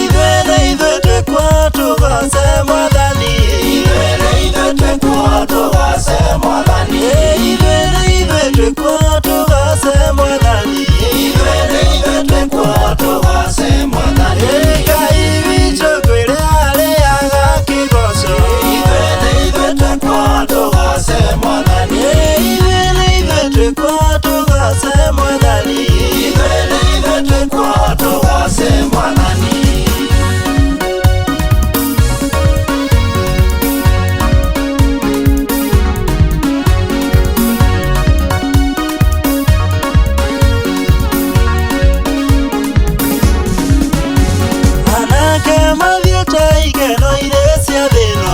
Ithuĩ nĩ ithuĩ twĩkuo tũgoce Mwathani. Ithuĩ nĩ ithuĩ twĩkuo tũgoce Mwathani. Ithuĩ nĩ ithuĩ twĩkuo tũgoce Mwathani. Ithuĩ nĩ ithuĩ twĩkuo tũgoce Mwathani. Ngai witũ kwĩrĩa arĩaga kĩgoco. Ithuĩ nĩ ithuĩ twĩkuo tũgoce Mwathani. Ithuĩ nĩ ithuĩ twĩkuo tũgoce Mwathani. Ithuĩ nĩ ithuĩ twĩkuo tũgoce Mwathani. Anake mathiĩte ikeno irĩ cia thĩ ĩno.